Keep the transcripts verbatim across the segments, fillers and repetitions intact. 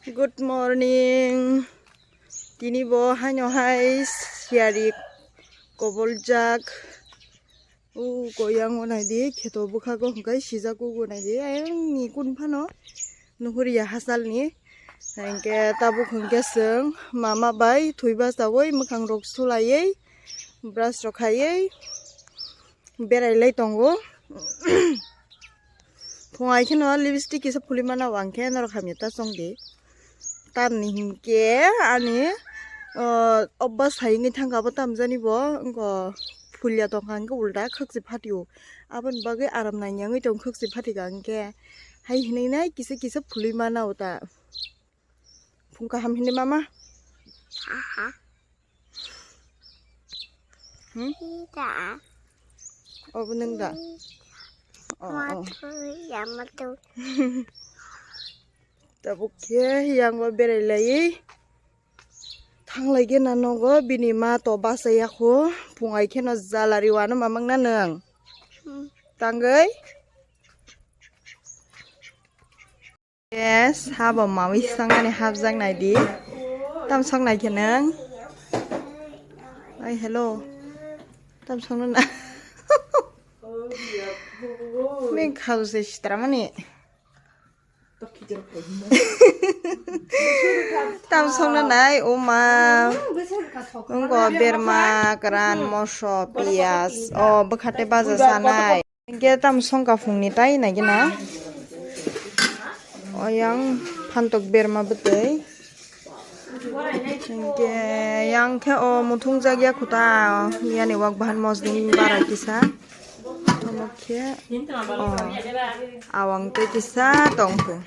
Good morning. Tini bo haino hai siyari koboljak. U koyango naidi, kheto bwkhago hwnkhe sijak kugo naidi. Ayang ni kun phano nuhuriya hasalni. Hwnkhe tabuk hwnkhe chwng mama bai thwiba chawi mwkhang rok sulaiwi brush rok khaiwi berai lai tongo. Phung ai kheno lipstick kisa phuli mana, ang khe norok hamya ta chong di. Tamni hinkhe ani, o, obba sai wngwi thangkha, abo tamjani bo wngkha, phulya tongkha, hinkhe ulta khakchi phatio. Aboni bagwi aram nangya wngwi tong, khakchi phatika hinkhe hai hinwi nai kisa kisa phulwi mana o ta. Phung kaham hinwi mama. Aha. Hmm? Ida. Obo nwng da? Oh, oh. Matu, ya matu. Tabuk khe yango berai laiwi thanglai gena nogo, bini ma to bachai yakho, phung ai kheno jalari wano mamang na nwng. Hmm. Tangwi? Yes, habo mawi sangani hapjak naidi. Tam sok nai khe nwng? Ai, hello. Tam sok na. Min khau se sitra mani. Tam sok na nai, o ma. Wngko berma, kran, moso, piyas. O, bwkhate baja sanai. Hinkhe tamo songkha phungni tai naigina. O yang phantok berma bwtwi. Hinkhe yang khe o muthung jak ya khuta, miyani wak bahan mosdin bara kisa. Omo khe o awang tei kisa tongkhu.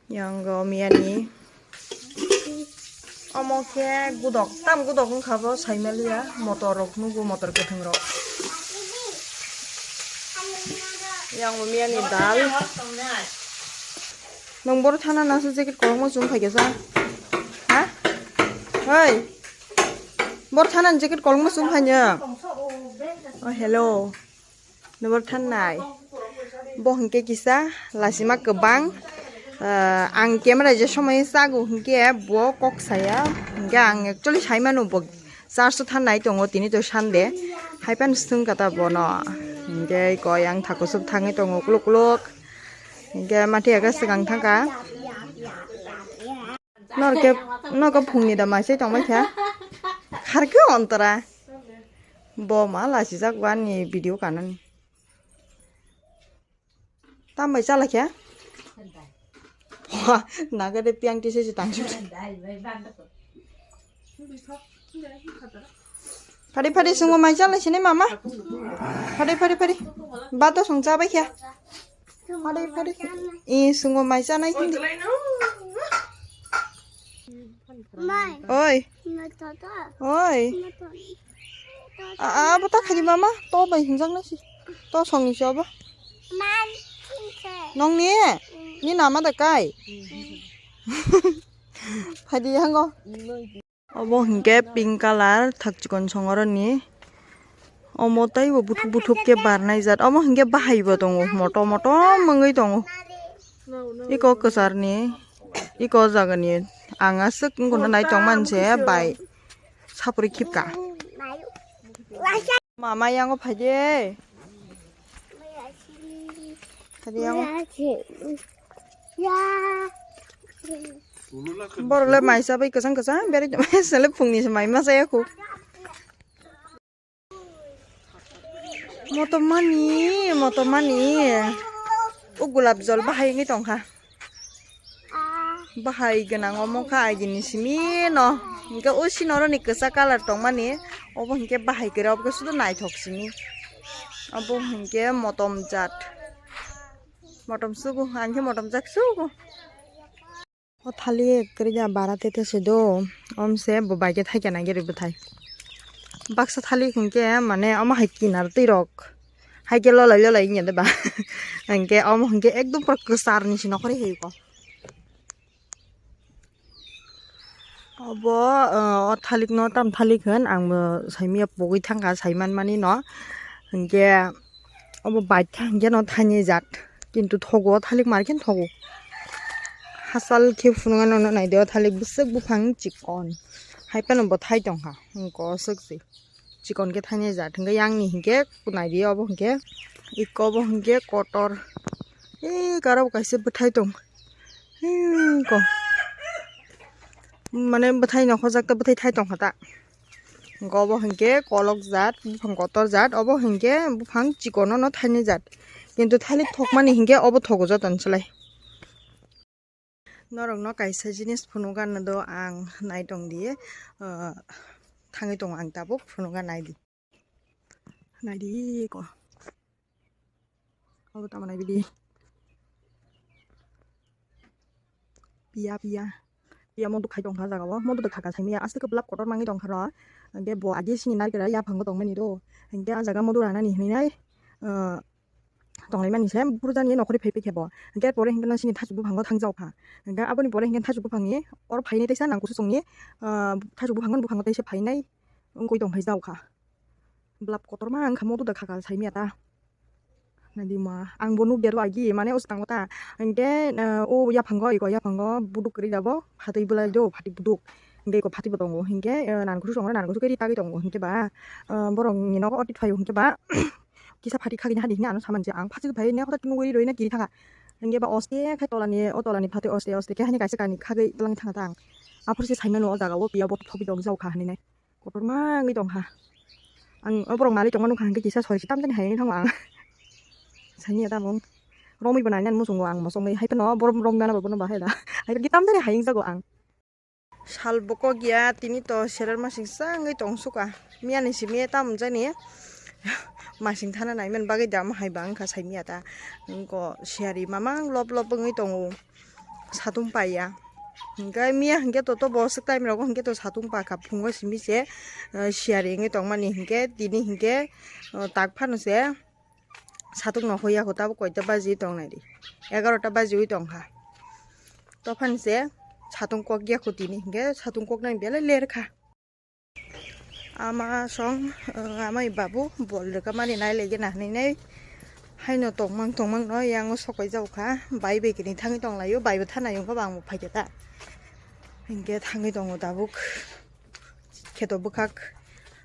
Yang go miyani. Omo khe gudok, tam gudok wngkha bo, saimaliya, motor rok nugo, motor kwthwng rok. Yang bo miyani dal. Nwng boro thana nasu jacket kolokma chum phaikha sa? Ha? Hoi. Boro thana jacket kolokma chum phainw. Oh, hello. Nubor thanai. Bo hinkhe kisa lasima kwbang. Ah, ang camera je somoi chago hinkhe bo kok saya. Hinkhe ang actually saimano bo charge o thanai tongo, tini to Sunday. Haiphano swngkha ta bono. Hinkhe koi ang thakusuk thangwi tongo kuluk kuluk. Hinkhe mathiya khe swkang thangkha. Norke, norke phungni da maisai tongbai kha. Kharkhe ontora. Bo ma lachijak bo ani video kanani. Tambai chala kha? Wah, naga de piang tise se tangsu. Phari phari sungo mai chala sini mama. Phari phari phari. Bato sung chabai kha. Phari phari. I sungo mai chanai hindi. Mai. Oi. Mai tata. Oi. Mai tata. A, a, bo ta khadi mama. To bai hinjak na si. To song ni si obo. Man, kinse. Nong ni? Mm. Ni nama da kai? Mm. Phadi hango. Obo hinkhe pink colour thak chikon songoroni. Omo teibo buthuk buthuk khe barnai jat. Omo hinkhe bahai bo tongo, motom motom wngwi tongo. Iko kwcharni, iko jagani ang aswk wngkhe nai tongmani se bai sapri khipka. Mama yango phaidi. Phaidi yango. Borok le mai chabai kwchang kwchang berai tongmani sele phungni se mai ma chaya khu. Motom mani, motom mani. O gulab jol bahai wngwi tongkha. Bahai gwnang omo kha agini simi no. Hinkhe o sinoroni kwchak colour tongmani, obo hinkhe bahai kwrwi, obo khe sudo naithok simi. Obo hinkhe motom jat. Motom sugo, ang khe motom jak sugo. O thalik kwrwida bara tete se do, om se bo bai khe thaikhe nai gari bwthai. Baksa thalik hinkhe mane omo hai kinar twi rok hai khe lolai lolai wngya de ba. Hinkhe omo hinkhe ekdom pura kwchar ni se nokori hai ko. Obo, o, o thalik no tam thalik hwn ang bo saimanya pogwi thangkha saiman mani no. Hinkhe obo bai thangkhe no thaini jat. Kintu thogo, thalik mar khe thogo. Hachal khe phunuknano naidi, o thalik bwswk buphang chikon. Hai phano bo thai tongkha, hwnkhe o swk se. Chikon khe thainai jat, hwnkhe yang ni hinkhe naidi obo hinkhe. Iko obo hinkhe kotor. Ee, karo kaisa bwthai tong. Ee, ko. Mane bwthai nokhorjak ta, bwthai thai tongkha ta. Hwnkhe obo hinkhe kolok jat, buphang kotor jat, obo hinkhe buphang chikon no thainai jat. Kintu thalik thokmani hinkhe obo thogo jotono se lai. Norokno kaisa jinis phunukgana do ang nai tongdi, ah, thangwi tongo ang tabuk, phunukgana naidi. Naidi ko. Obo tamo naibidi. Piya, piya. Piya moduk khai tongkha jagao. Moduk de khaka saimaya. Aste ke belap kotor mangwi tongkha ro. Hwnkhe bo agi sini narikra yaphango tongmani do. Hwnkhe ah jaga moduk ranani hinwi nai, ah, tonglaimani se burjani nokhorwi phaiphai khe bo. Hwnkhe pore hwnkhe no sini thachuk buphango thangjawkha. Hwnkhe aboni pore hwnkhe thachuk buphangni oro phainai teisa nangkusu chwngni, ah, thachuk buphango buphango teisa phainai wngwi tongphai jawkha. Belap kotorma wngkha moduk da khaka saimaya ta. Naidi ma, ang bo nukya ro agi, mane o swkango ta. Hwnkhe, ah, o yaphango, iko yaphango buduk kwrwi da bo, phatwi bwlai do, phatwi buduk. Hwnkhe iko phatwi bo tongo. Hwnkhe, ah, nangkusu chwngno nangkusu khe ri tagwi tongo. Hwnkhe ba, ah, borokni nogo oti phaio hwnkhe ba, kisa phatwi khagini hani hini ano saman je ang phatwi phai ne hota nugwi rwi na kiri thanga. Hwnkhe ba oste khai tolani, o tolani phatwi oste oste khe hani kaisa kani khagwi twlang thanga ta ang. Aphuru se saimano o jaga o piya bo thopi tong jao kha hinwi nai. Kotorma wngwi tongkha. Ang o borok malik tongma nukha hwnkhe kisa sori se tamjani hai wngwi thango ang. Saimanya tabuk. Romwi bo nainani muchungo ang mosongwi hai phano borok romnano bo bono bahai da. Hai phano tamjani hai wngjago ang. Sal bokok ya tini to serar masing changwi tongsuka. Miyani simi tam jani masing thana naiman bagwi dam hai ba wngkha saimanya ta. Wngko siyari mamang lop lop wngwi tongo. Satung paiya. Hwnkhe miya hwnkhe to, to bo swk time rogo hwnkhe to satung pakha phungo simi se, eh, siyari wngwi tongmani hwnkhe tini hwnkhe, eh, tak phano se satung no hoya kho tabuk koita baji tongnai di. Egarota bajiwi tongkha. To phano se satung kok ya kho tini hwnkhe satung koknani belai ler kha. Ama song, eh, amai babu bol rwkha mani nai laikhena hinwi nai. Haino tongmang tongmang no yango sokoi jao kha. Bai bai kini thangwi tong laio, bai bo thanai wngkha bang bo phaikhe ta. Hinkhe thangwi tongo tabuk. Kheto bwkhak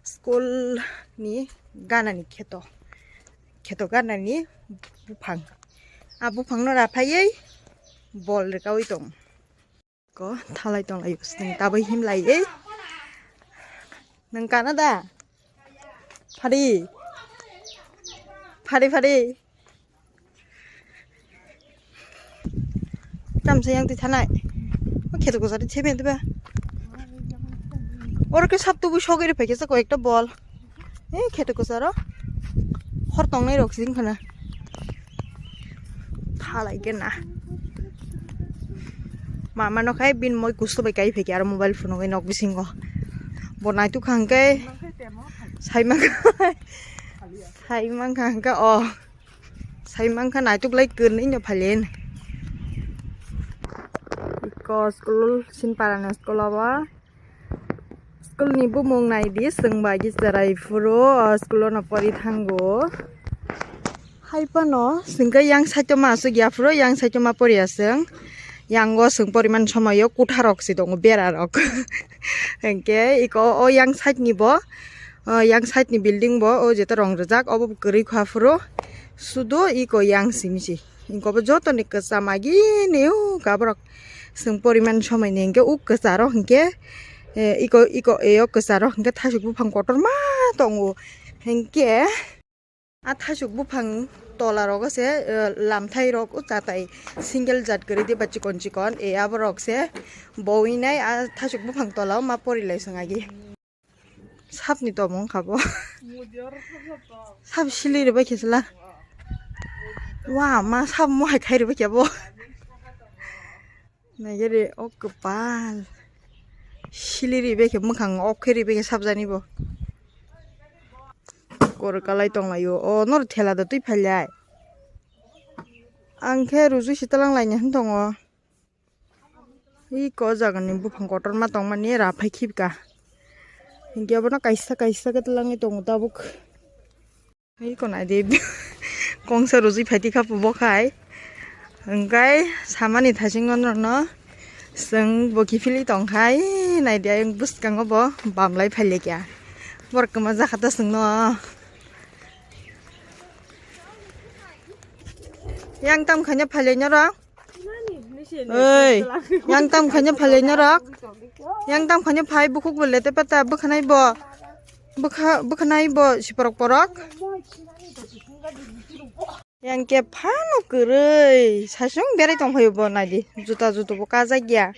school ni gana ni kheto. Kheto gana ni buphang. A buphang no raphaiwi bol rwkawi tong. Ko thalai tong laio, sini tabui him lai e. Nang kana da? Phari. Phari, phari. Tam se yang twi thanai. O kheto ko sari thebe diba. Oro ke sap tubui sogiri phai khe sa ko ekta bol. Eh, kheto kwcharo hor tongnai rok sing khana. Thalai khe na. Mama no khai bin moi kusto bai kai phai khe aro mobile phone bai nok bisingo. Bo naituk kha hwnkhe sai mankha. Sai mankha hwnkhe o. Sai mankha naituk lai kwrwini no phailen. Iko school Sinpara ni school obo. School ni bumung nai di, chwng bai di cherai phuru o school o no pori thango. Hai phano chwng khe yang side o ma aswk ya phuru, yang side o ma pori ya chwng. Yang o chwng poriman somoi o kutha rok se tongo, bera rok. Hwnkhe iko o yang side ni bo, o yang side ni building bo o jeto rong rijak obo kwrwi kha phuru. Sudo iko yang simi se. Iko bo joto ni kwcham agini o gaborok. Chwng poriman somoi ni hwnkhe o kwcharo hwnkhe, eh, iko, iko, eh, o kwcharo hwnkhe thasuk buphang kotorma tongo. Hwnkhe a thasuk buphang tola rogo se, eh, lamthai rok o chatai single jat kwrwi diba chikon chikon, eh, aborok se bowinai a thasuk buphang tola o ma pori lai chwng agi. Sapni tongmung kha bo. Sap sili ribai khe sila. Wa ma sap mo hai khai ribai khe bo. Naigari o kwpal. Sili ribai khe mwkhang off khe ribai khe sapjani bo. Kor kalai tonglaio. O nor thela da twi phailai. Ang khe rujui sitalang laini hin tongo. Iko jagani buphang kotorma tongmani raphai khibka. Hinkhe abono kaisa kaisa khe twlangwi tongo tabuk. Iko naidi kongsa rujui phaidi kha bokhai. Hwnkhe samani thaisingo norokno Chwng bo kiphilwi tongkha, ih, naidi ayang bwskango bo bamlai phailekya. Borok kwma jakha ta chwngno. Yang tam khaina phailai norok. Oi, yang tam khaina phailai norok. Yang tam khaina phai bukhuk bo lete pata bwkhanai bo. Bwkha, bwkhanai bo siporok porok. Yang khe phano kwrwi, saichung berai tongphaio bo naidi. Juta juta bo kajak ya.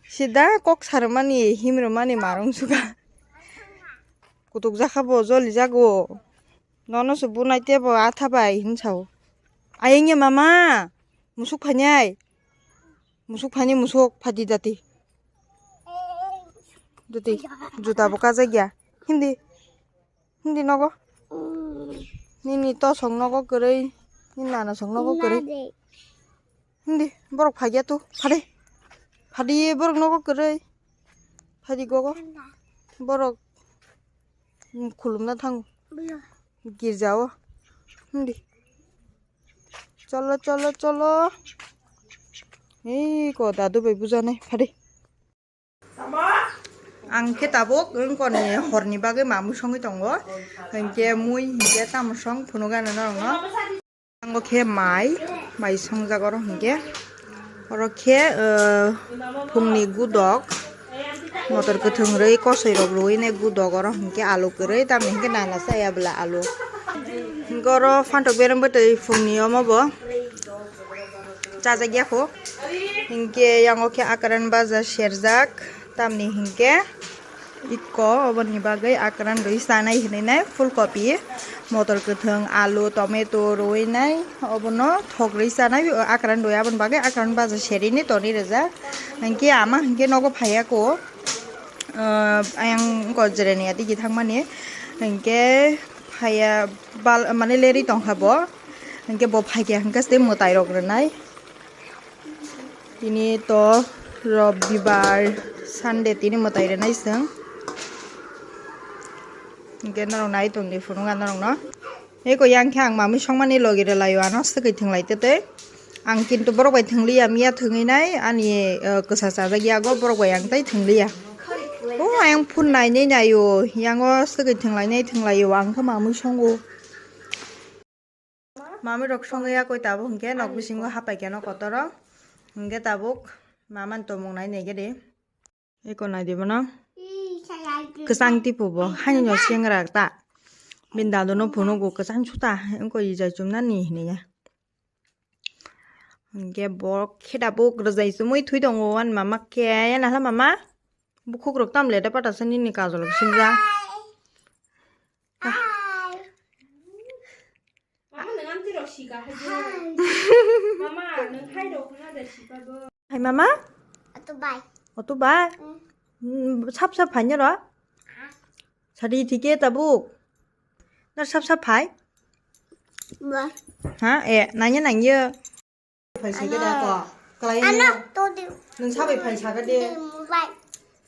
Sida kok sarmani, himrwmani marung suka. Kutuk jakha bo joli jago. Nono se bunai tebo atha bai hin sao. Ayeng ye mama, musuk phainai. Musuk phainai musuk phadi dati. Dati, juta bo kajak ya. Hindi. Hindi nogo. Nini to song nogo kwrwi. Nini nana song nogo kwrwi. Hindi, borok phagya tu. Phadi. Phadi borok nogo kwrwi. Phadi gogo. Borok khulumna thango. Girjao. Hindi. Cholo, cholo, cholo. Ei ko dadu bai bujanai. Phadi. Ang khe tabuk wngkoni horni bagwi mamwi songwi tongo. Hinkhe mui hinkhe tamo song phunukgana norokno. Ango khe mai, mai songjak oro hinkhe. Oro khe, uh, phungni gudok, motor kwthwng rwi, kosoi rok rwi nai gudok oro hinkhe alu kwrwi, tamni hinkhe nana chaya bwla alu. Hinkhe oro phantok bereng bwtwi phungni omo bo. Chajak ya kho. Hinkhe yango khe akran baja serjak, tamni hinkhe ikko oboni bagwi akran rwi chanai hinwi nai, phulkopi, motor kwthwng, alu, tomato rwi nai, obono thok rwi chanai, akran rwi aboni bagwi akran baja serini toni rijak. Hinkhe ama hinkhe nogo phaiya kho, ah, ayang wngkha jereni ya digi thangmani, hinkhe phaiya bal mane lerwi tongkha bo, hinkhe bo phaikha hinkhe se mwtai rok rwnai. Tini to Robibar, Sunday tini mwtai rwnai chwng. Hinkhe norok nai tongdi phunukha norokno. Eko yang khe ang mamwi songmani logi rwlaio ano swkwi thwnglai tei tei. Ang kintu borok bai thwngliya, miya thwngwi nai ani, uh, kwsa chajak yago borok bai ang tei thwngliya. O ayang phone nainai naio, yango swkwi thwnglainai thwnglaio ang khe mamwi songo. Mamwi rok songwi ya koi tabuk hinkhe nok bisingo hapai khe no kotoro. Hinkhe tabuk mamani tongmung nai nai gede. Eko nai di bono. Kwchang tipo bo. Haino no sengra ta. Bini dadu no phunugo kwchang suta. Eko ijai chumnani hinwi ya. Hinkhe bo khe tabuk rwjai chumui thui tongo ani mama khe. Ya nahla mama. Bukhuk rok tam le da pata sani ni kajol bisinja. Mama, nwng amtwi rok sika hai bo. Mama, nwng hai rok hwnna da sika bo. Hai mama? Oto bai. Oto bai? Mm. Mm, sap sap phai nw ro? Sadi thike tabuk. Nw sap sap phai? Bai. Ha? E, nangya nangya. Phai sai khe da ko. Kalai ano, no. To di. Nwng sabai phai sa khe de. Di mobile.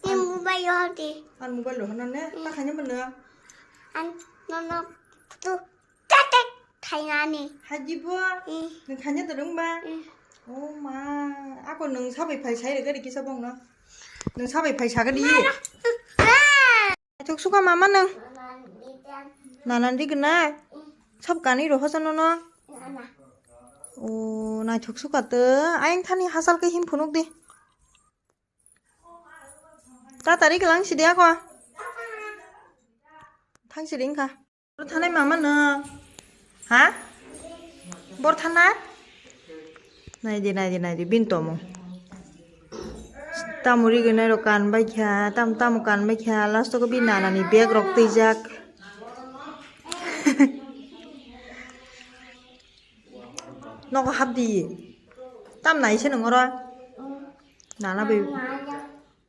Di mobile yo di. An mobile ro hano ne. Mm. Ta khaina mano. An no no. Tu. Tek tek. Khaina ni. Haji bo. Mm. Nwng khaina da rung ba. Mm. Oh ma. Ako nwng sabai phai sai re gari kisa bong no. Nwng sabai phai sa khe di. Mama. Ah. Naithok suka mama nwng. Nanan di gwnai. Sab kanwi rohosa nono. O naithok suka tw. Ayang thani hachal khe him phunuk di. Tatari kwlang sidi ako. Thang sidi wngkha. Bor thanai mama no. Ha? Bor thanai? Naidi, naidi, naidi, bin tomo. Tamo riginai rok kan bai kha, tam tamo kan bai kha, last o bini nana ni bag rok twijak. Nogo hap di. Tam nai se nung oro. Nana bai.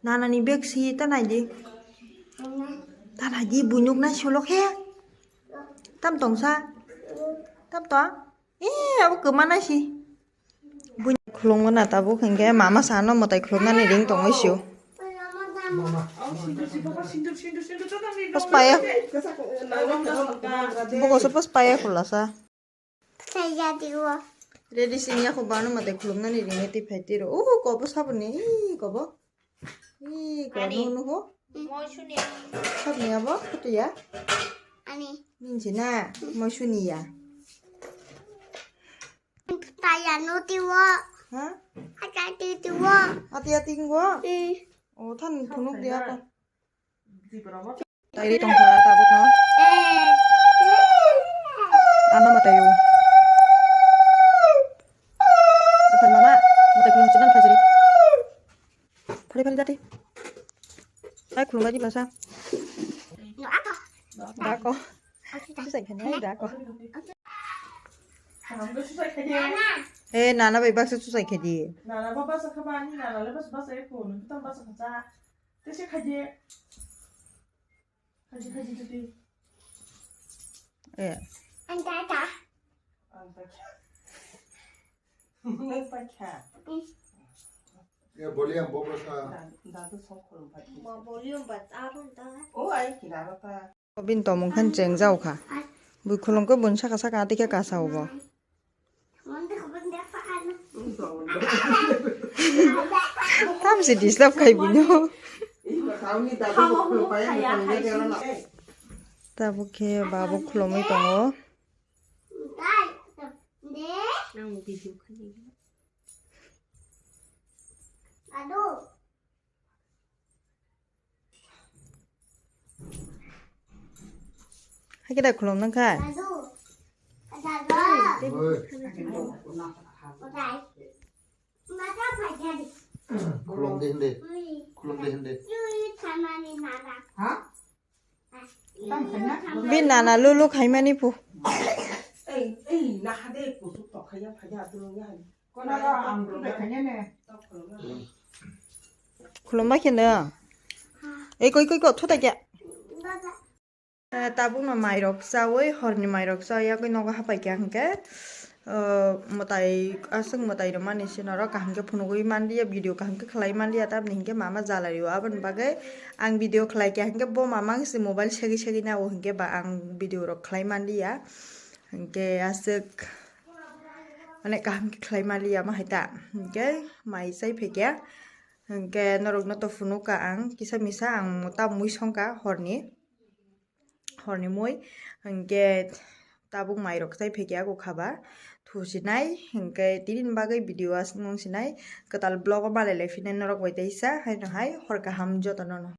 Nana ni bag si ta nai di. Ta nai di buinuk nai solo khe. Tam tong sa. Tam to. Eh, abo kwma nai si. Buinuk khulung na tabuk hinkhe mama sa no mwtai khulum nani ring tong oi sio. Pas paya. Buko so pas paya khula sa. Saya diwa. Ready sing ya ko bano mate khulumnani ringe ti phai tiro. Uhu, kobo saboni. Ih, kobo. Ih, kobo Ani. Nuhu. Moi suni. Sabni abo, kutu ya? Ani. Minji na, moi suni ya. Taya no tiwo. Ha? Ata ti tiwo. Ati ati ngo? Eh. O than phunuk dia ko. Tairi tongkha tabuk no. Eh. Ano matayo. Apan mama, matai khulum chinan phajri. Phari phari jati. Ai khulum lagi basa. No, ako. Dako. Susai khani ai dako. Nana. Eh, nana bai baksa susai khadi. Nana ba basa khaba ani nana le bas basa eko, nung tam basa khacha. Tese khadi. Khadi khadi khadi. Eh. Anta ta. Anta kya? Nung pa kya? Ya, boliam, bobo sa. Da, da tu song khulum pa kya. Mo boliam ba ta rum ta. O ai kira ta. Bini tomung khan cheng jau kha. Bui khulum khe bun saka saka ati khe kasa obo. Tam se disturb khai bini. Tabuk khe babo khulumui tongo. Hai khe da khulum nang kha? Khulum de hindi. Khulum de hindi. Ha? Bi nana lulu khaimani pu. Ei, ei, na ha de kusuk to khaya phaya tu ya. Khulumba khe no. Ei, koi, koi, koi, thuta kya? Eh, tabuk no mairok chawi, horni mairok chawi, yakwi nogo hapai kha hwnkhe, eh, mwtai, aswk mwtai rwmani se norok kaham khe phunugwi manliya, video kaham khe khlai manliya, tamni hinkhe mama jalario. Aboni bagwi ang video khlai kha hwnkhe bo mama wngse mobile segwi segwi nao hwnkhe ba ang video rok khlai manliya. Hwnkhe aswk onek kaham khe khlai manliya ma hai ta. Hwnkhe mai chai phaikha. Hwnkhe norokno to phunukha ang kisa misa ang ta mui songkha horni, horni mui. Hwnkhe tabuk mairok chai phaikha ako khaba thusinai. Hwnkhe tini bagwi video aswk nung sinai kwtal vlog o malai lai phinai norok bai teisa haino hai hor kaham jotono no.